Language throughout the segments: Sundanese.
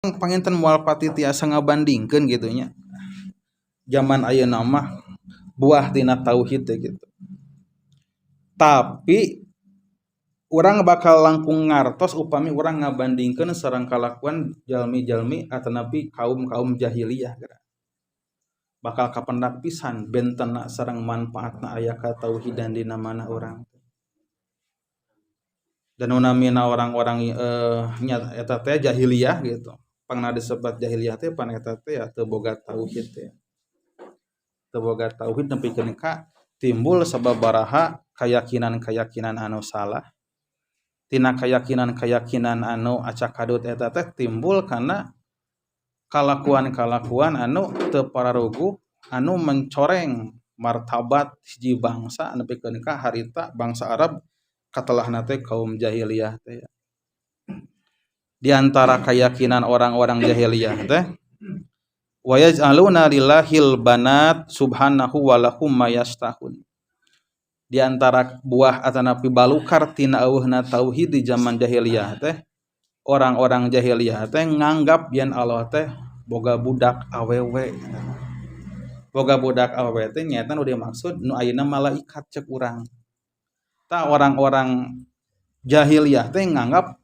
Panginten moal pati tiasa ngabandingkeun gitu nya. Zaman ayeuna mah buah tina tauhid teh gitu. Tapi urang bakal langkung ngartos upami urang ngabandingkeun sareng kalakuan jalmi-jalmi atanapi kaum-kaum jahiliyah geura. Bakal kapendak pisan bentena sareng manfaatna aya katauhidan dina mana urang. Dan nu namina orang-orang nya eta teh jahiliyah gitu. Pangna disebut jahiliyah teh pan eta teh ya teu boga tauhid teh. Teu boga tauhid nepikeun ka timbul sababaraha keyakinan-keyakinan anu salah. Tina keyakinan-keyakinan anu acak kadut eta teh timbul kana kalakuan-kalakuan anu teu pararuguh anu mencoreng martabat hiji bangsa nepikeun ka harita bangsa Arab katelahna teh kaum jahiliyah teh. Di antara keyakinan orang-orang jahiliyah teh wa yaj'aluna lillahil banat subhanahu wa lahum ma yashtahun. Di antara buah atanapi balukar tina eueuhna tauhid di zaman jahiliyah teh, orang-orang jahiliyah teh nganggap yen Allah teh boga budak awewe. Boga budak awewe teh nyaeta nu dimaksud nu ayeuna malaikat cek urang. Tah orang-orang jahiliyah teh nganggap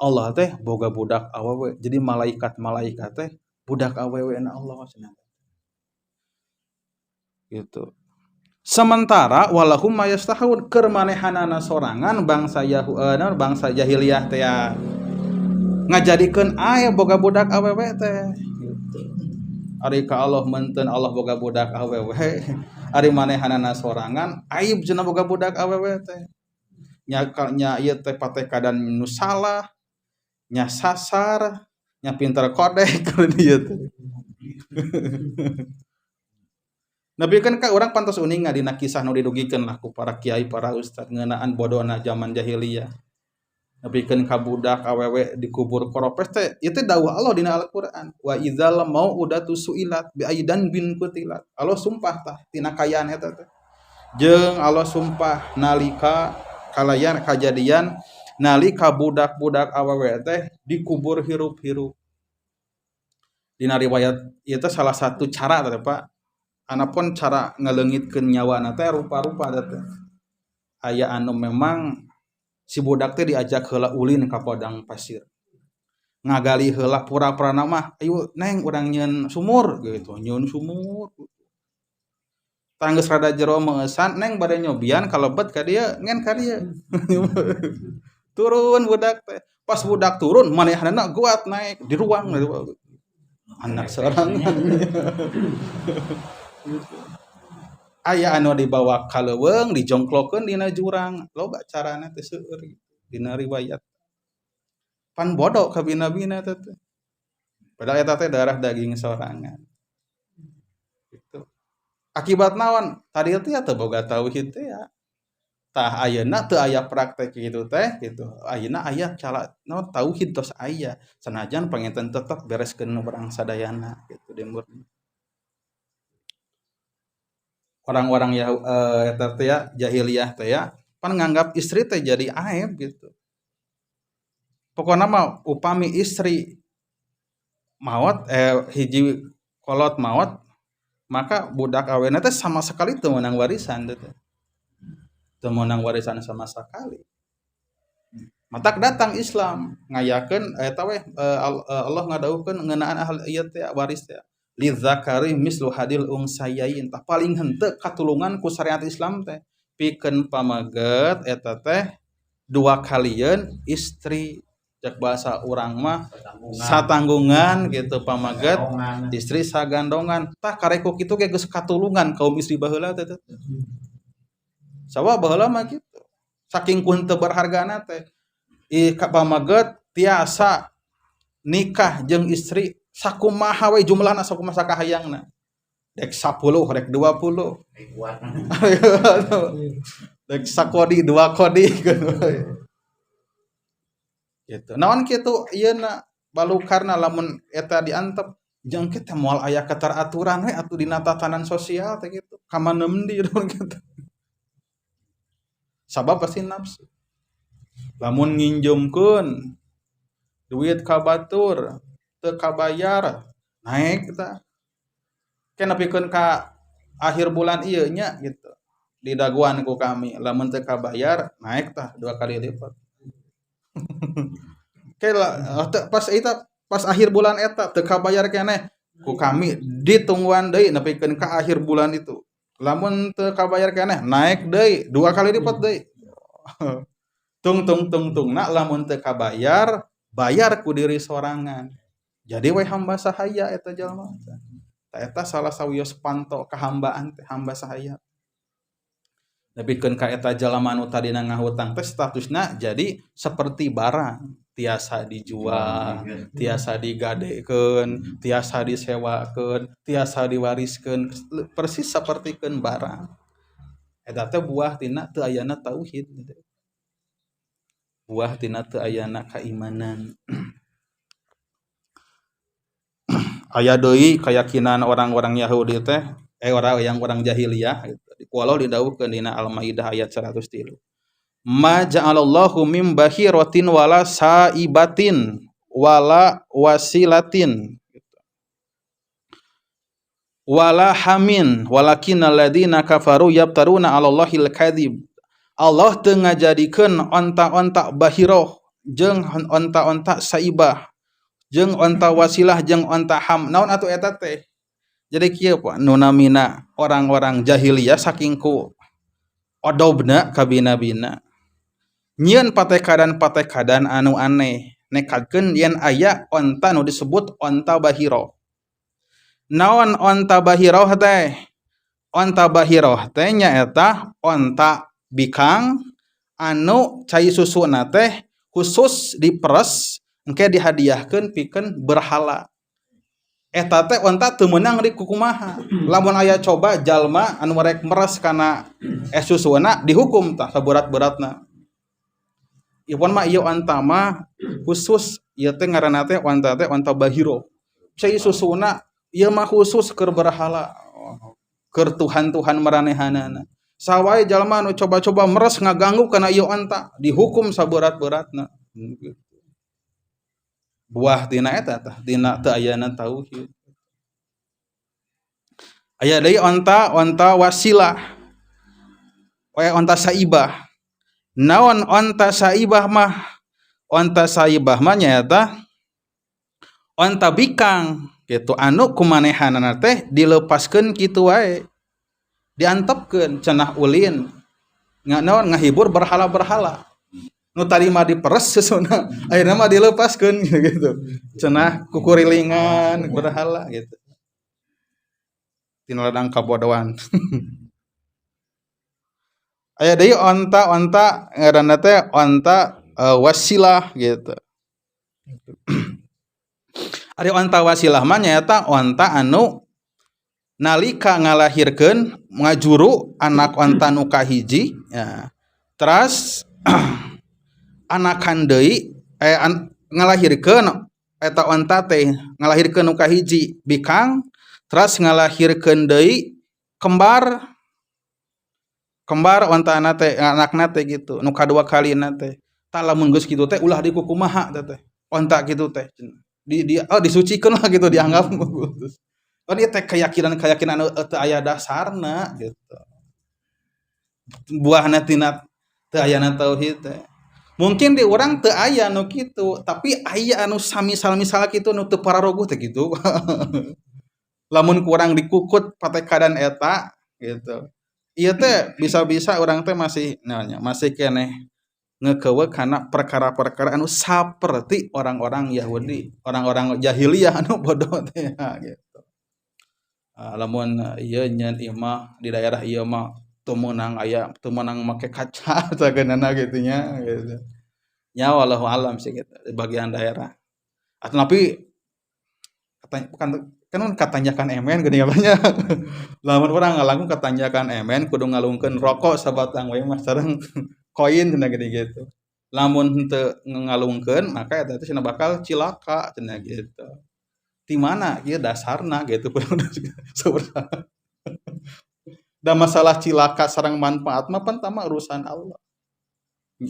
Allah teh boga budak awewe. Jadi malaikat-malaikat teh budak awewe na Allah cenah. Gitu. Sementara walahum mayastahun keur manehanana sorangan bangsa naon bangsa jahiliyah teh ya ngajadikeun aya boga budak awewe teh gitu. Ari ka Allah meunteun Allah boga budak awewe, ari manehanana sorangan aib cenah boga budak awewe teh. Nya nya ieu teh patekadan nu salah, nya sasar, nya pinter kodek ieu teh. Nabi kan ka urang pantas uninga dina kisah nu didugikeun lah ku para kiai, para ustad ngeunaan bodona zaman jahiliyah. Nepikeun ka budak awewe dikubur koropes teh ieu teh dawuh Allah dina Al-Qur'an. Wa idzal mau'udatu su'ilat bi aidan bin qutilat. Allah sumpah tah tina kayaan eta teh. Jeung Allah sumpah nalika kalayan kajadian nalika budak-budak awewe teh dikubur hirup-hirup. Dina riwayat ieu teh salah satu cara teh Pak. Anapun cara ngaleungitkeun nyawana teh rupa-rupa teh. Aya anu memang si budak teh diajak heula ulin ka padang pasir. Ngagali heula pura-purana mah, ayo neng urang nyieun sumur gitu, nyieun sumur. Tah geus rada jero meueusan neng bade nyobian kalebet ka dieu, ngen ka dieu. Turun budak teh. Pas budak turun manehanana guat naik di ruang anak sorangan. Aya anu dibawa ka leuweung dijongklokeun dina jurang, loba carana teh seueur gitu dina riwayat. Pan bodoh kabina-bina teh. Padahal eta teh darah daging sorangan. Gitu. Akibat naon? Tadi teh teu boga tauhid teh ya. Tah ayeuna teu aya praktek kitu teh gitu. Ayeuna aya cara naon tauhid tos aya. Sanajan panginten tetep bereskeun urang sadayana gitu di murni. Orang-orang eta teh ya jahiliyah teh ya pan nganggap istri teh jadi aib gitu. Pokona mah upami istri maot hiji kolot maot maka budak awena teh sama sekali teu meunang warisan teh. Teu meunang warisan sama sekali. Matak datang Islam ngayakeun eta we Allah ngadawuhkeun ngeunaan ahli ieu teh waris teh. Lidzakari mislu hadil unsayain. Tah paling henteu katulungan ku syariat Islam teh pikeun pameget eta teh dua kalieun istri. Cek bahasa urang mah satanggungan gitu pameget istri sagandongan. Tah karek ku kitu ge geus katulungan kaum istri baheula teh. Sawa baheula mah kitu. Saking ku henteu berhargana teh ih ka pameget tiasa nikah jeung istri sakumaha we jumlahna sakumaha sakahayangna. Dek 10 rek 20. Dek sakodi dua kodi gitu. Naon kitu ieu na balukarna lamun eta diantep jeung kita moal aya keteraturan we atuh dina tatanan sosial teh kitu. Ka manemdi kitu. Sabab pasti nafsu. Lamun nginjemkeun duit ka batur Teu kabayar naik tah. Ke nepikeun ka akhir bulan ieu nya gitu. Didaguan ku kami lamun teu kabayar naik tah 2 kali lipat. Ke pas eta pas akhir bulan eta teu kabayar keneh ku kami ditungguan deui nepikeun ka akhir bulan itu. Lamun teu kabayar keneh naik deui 2 kali lipat deui. Tung tung tung tung nak lamun teu kabayar bayar ku diri sorangan. Jadi we hamba sahaya eta jalma. Ta eta salah sawios panto kahambaan teh hamba sahaya. Nepikeun ka eta jalma nu tadina ngahutang teh statusna jadi seperti barang, tiasa dijual, tiasa digadekeun, tiasa disewakeun, tiasa diwariskeun, persis sapertikeun barang. Eta teh buah tina teu ayana tauhid. Buah tina teu ayana kaimanan. Aya deui keyakinan orang-orang Yahudi teh, orang yang orang jahiliyah gitu. Walau didawuhkeun dina Al-Maidah ayat 103. Ma ja'alallahu mim bahiratin wala saibatin wala wasilatin wala hamin walakinnal ladzina kafaru yaftaruna 'alallahil kadzib. Allah teu ngajadikeun onta-onta bahiroh jeung onta-onta saibah jeung onta wasilah jeung onta ham. Naon atuh eta teh? Jadi kieu Pak, nu namina orang-orang jahiliyah saking ku odobna kabina-bina nyieun patekadan-patekadan anu aneh nekadkeun yen aya onta nu disebut onta bahiroh. Naon onta bahiroh teh? Onta bahiroh teh nyaeta onta bikang anu cai susuna teh khusus diperes engke dihadiahkeun pikeun berhala. Eta teh onta teu meunang di kukumaha. Lamun aya coba jalma anu rek meres kana susuna dihukum tah saberat-beratna. Ieu mah ieu onta mah khusus ieu teh ngaranna teh onta teh onta bahiro. Cai susuna ieu mah khusus keur berhala, keur tuhan-tuhan maranehanana. Sawae jalma anu coba-coba meres ngaganggu kana ieu onta dihukum saberat-beratna. Buah tina eta tah tina teu ayana tauhid. Aya deui onta onta wasilah. Oe onta saibah. Naon onta saibah mah? Onta saibah mah nyaeta onta bikang gitu anu kumanehanana teh dilepaskeun kitu wae. Diantepkeun cenah ulin. Naon ngahibur berhala-berhala. Nu tadi mah diperes susuna akhirna mah dilepaskeun gitu. Cenah kukurilingan berhala gitu. Tina ladang kabodohan. Aya deui onta-onta ngaranna teh onta wasilah gitu. Ari onta wasilah mah nyaeta onta anu nalika ngalahirkeun ngajuru anak onta nu kahiji ya. Teras anakan deui ngalahirkeun eta onta teh ngalahirkeun nu kahiji bikang teras ngalahirkeun deui kembar kembar ontana teh anakna teh gitu nu kadua kalina teh. Tah lamun geus kitu teh ulah dikukumaha teh onta kitu teh di disucikeun lah gitu dianggap. Kan ieu teh keyakinan-keyakinan anu teu aya dasarna gitu. Buahna tina teu ayana tauhid teh. Mungkin di urang teu aya nu kitu, tapi aya anu samisal-misal kitu nu teu pararoguh teh kitu. Lamun kurang dikukut patekadan eta gitu. Ieu teh bisa-bisa urang teh masih naonnya, masih keneh ngekeuweuk kana perkara-perkara anu saperti orang-orang Yahudi, orang-orang jahiliyah anu bodoh teh gitu. Lamun ieu nyeun imah di daerah ieu mah teu meunang aya teu meunang make kaca sageunana kitu nya gitu. Nya wallahu alam sih gitu di bagian daerah. Atau tapi katanya bukan kan katanjakan emen geuning apanya. Lamun urang ngalangkung katanjakan emen kudu ngalungkeun rokok sabatang we mah sareng koin cenah geuning gitu. Lamun henteu ngalungkeun maka eta teh cenah bakal cilaka cenah gitu. Di mana ieu dasarna gitu. Da masalah cilaka sareng manfaat mah pan tama urusan Allah.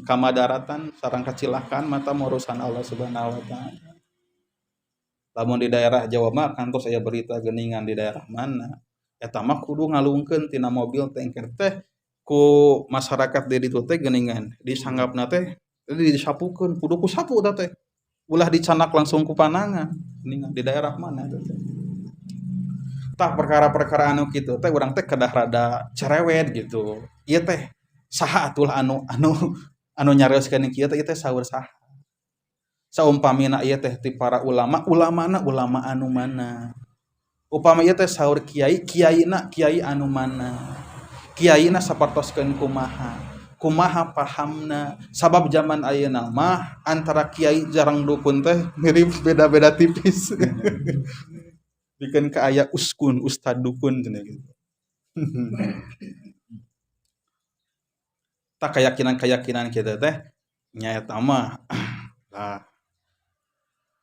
Kamadaratan sareng kacilakaan mah tama urusan Allah Subhanahu wa taala. Lamun di daerah Jawa mah kantos aya berita geuningan di daerah mana eta mah kudu ngalungkeun tina mobil tanker teh ku masyarakat di ditu teh geuningan disanggapna teh disapukeun kudu ku sapu eta teh ulah dicanak langsung ku panangan geuningan di daerah mana eta teh. Tah perkara-perkara anu kitu teh urang teh kedah rada cerewet gitu. Ieu teh saha atuh anu anu anu nyarioskeun kieu teh ieu teh saur saha. Saumpamina ieu teh ti para ulama, ulamana ulama anu mana. Upama ieu teh saur kiai, kiaina kiai anu mana. Kiaina sapertoskeun kumaha, kumaha pahamna. Sabab zaman ayeuna mah antara kiai jarang dukun teh mirip beda-beda tipis. Bikin ka aya uskun, ustad dukun cenah gitu. Tah keyakinan-keyakinan kitu teh nya eta mah lah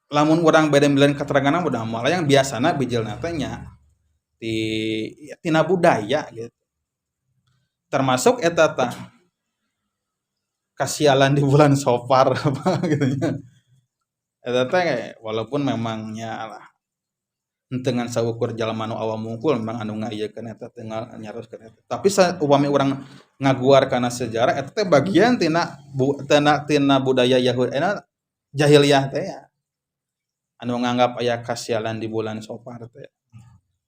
lamun urang bade milan katerangan udah malah yang biasana bijilna teh nya ti tina budaya gitu. Termasuk eta tah kasialan di bulan Safar apa gitu nya. Eta teh walaupun memang nya lah henteu ngan saukur jalma nu awam mungkul memang anu ngaieukeun eta teh nyaroskeun eta. Tapi upami urang ngaguar kana sejarah eta teh bagian tina tina budaya Yahudi jahiliyah teh ya. Anu nganggap aya kasialan di bulan Safar teh.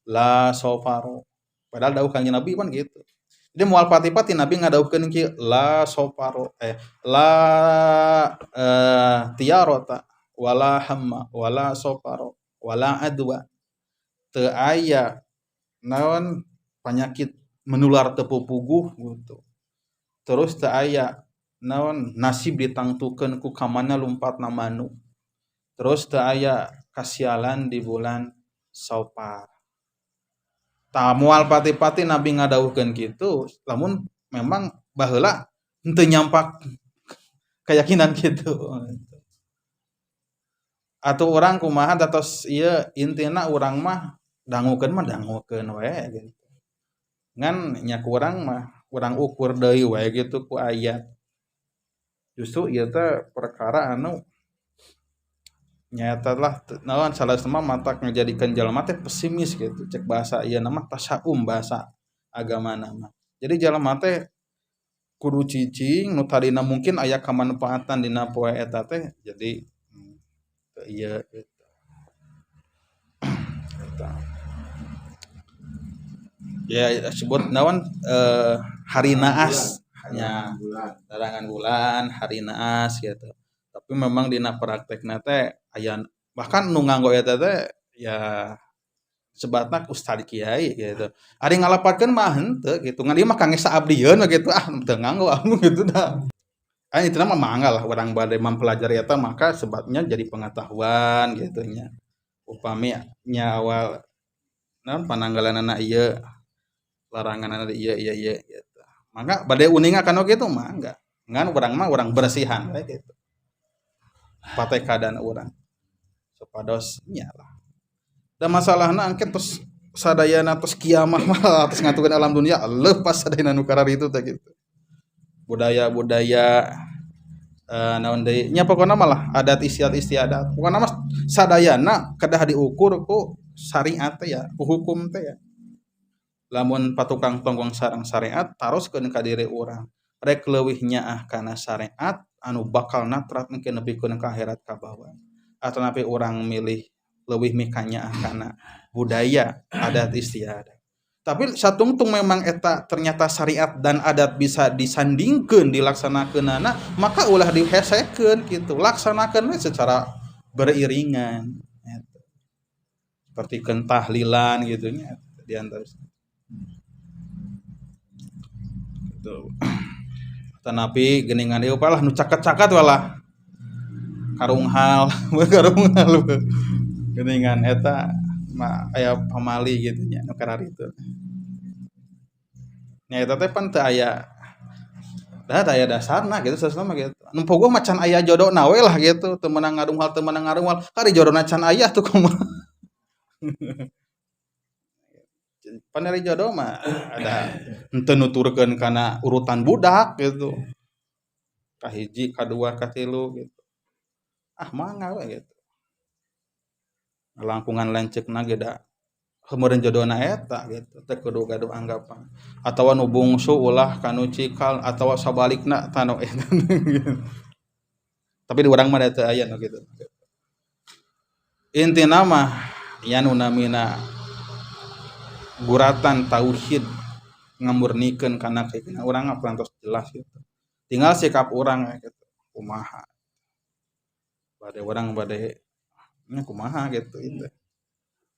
La Safaro. Padahal dawuh Kanjeng Nabi pan gitu. Jadi moal pati-pati Nabi ngadawuhkeun kieu la Safaro la tiarota wala hamma wala Safaro wala adwa. Teu aya naon penyakit menular teu pupuguh gitu. Terus teu aya naon nasib ditangtukeun ku ka mana lumpatna manuk. Terus teu aya kasialan di bulan Safar. Tah moal pati-pati Nabi ngadawuhkeun kitu, lamun memang baheula henteu nyampak keyakinan kitu. Atuh urang kumaha datos ieu intina urang mah dangukeun mah dangukeun we gitu. Ngan nya ku urang mah urang ukur deui we gitu ku ayat. Justru ieu teh perkara anu nyata lah naon salah mah matak ngajadikeun jalma teh pesimis gitu. Cek bahasa ieu mah tasaum bahasa agama mah. Jadi jalma teh kudu cicing nu tadina mungkin aya kamanfaatan dina poe eta teh jadi teu ieu gitu. Eta. Ya sebut naon hari naas nya larangan bulan hari naas gitu. Tapi memang dina praktekna teh aya bahkan nu nganggo eta teh ya sebatna ustad kiai gitu. Ari ngalapatkeun mah henteu gitu. Ngan ieu mah kangge saabdieun we gitu ah teu nganggo anu gitu dah. Ah itu mah mangga lah urang bade mempelajari eta maka sebatnya jadi pengetahuan gitu nya. Upami nya awal naon pananggalanana ieu laranganana ieu ieu ieu gitu. Mangga bade uninga kana kitu mangga. Ngan urang mah urang bersihan we gitu. Patekadan urang supados nya lah. Da masalahna engke tos sadayana tos kiamah mah tos ngatukeun alam dunia leupas sadayana nu kararitu teh gitu. Budaya-budaya naon deui nya pokona mah lah adat istiadat. Pokona mah sadayana kedah diukur ku syariat teh ya, ku hukum teh ya. Lamun patukang tonggong sareng syariat taroskeun ka diri urang. Rek leuwih nyaah kana syariat anu bakal natrat engke nepikeun ka akhirat kabawa. Atanapi urang milih leuwih mikanyaah kana budaya adat istiadat. Tapi satungtung memang eta ternyata syariat dan adat bisa disandingkeun dilaksanakeunana maka ulah dihesekeun gitu. Laksanakeun we secara beriringan eta. Seperti kentahlilan gitu nya di antara gitu. Tanapi geuningan ieu lah nu caket-caket walah karunghal karunghal geuningan eta mah aya pamali gitu nya nu kararitu. Nya eta teh pan teu aya da aya dasarna gitu sasana mah gitu. Nu pogoh mah can aya jodona we lah gitu, teu meunang ngarunghal kari jodona can aya tuh kumaha. Pan ari jodoh mah ada henteu nuturkeun kana urutan budak gitu. Kahiji, kadua, katilu gitu. Ah mangga we gitu. Ngalangkungan lanceukna ge da meureun jodona eta gitu, teu kudu gaduh anggapan atawa nu bungsu ulah kanu cikal atawa sabalikna tanu eta gitu. Tapi di urang mah teu aya nu kitu. Intina mah nya nu namina guratan tauhid ngamurnikeun kana keyakinan urang mah parantos jelas gitu. Tinggal sikap urang gitu kumaha. Bade urang bade nya kumaha gitu itu.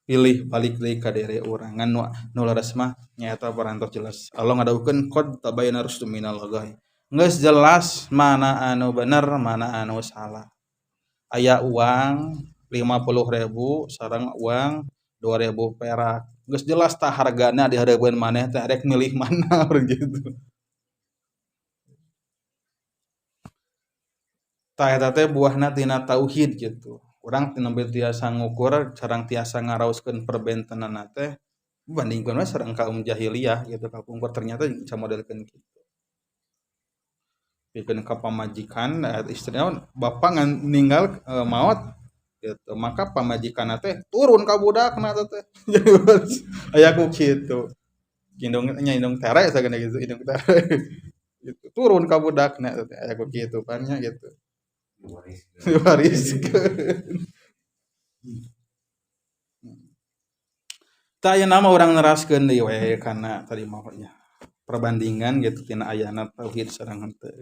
Pilih balik deui ka diri urang ngan nu leres mah nyaeta parantos jelas. Allah ngadawuhkeun qad tabayyana rusdu minal ghayy. Geus jelas mana anu bener mana anu salah. Aya uang 50.000 sareng uang 2.000 perak. Geus jelas tah hargana di hareupeun maneh teh rek milih mana urang gitu. Tah eta teh buahna tina tauhid gitu. Urang nembe tiasa ngukur sareng tiasa ngaraoskeun perbentenanna teh bandingkeun we sareng kaum jahiliyah gitu kapungkur ternyata camodelkeun kitu. Pikeun ka pamajikan istrina bapak ngan ninggal maot gitu maka pamajikanna teh turun ka budakna teh. Aya ku kitu. Indung nya indung tere sagana gitu indung tere. Gitu turun ka budakna teh aya ku kitu pan nya gitu. Diwariskeun. Tah ayeuna mah urang neraskeun deui we kana tadi mah nya perbandingan gitu tina ayana tauhid sareng henteu.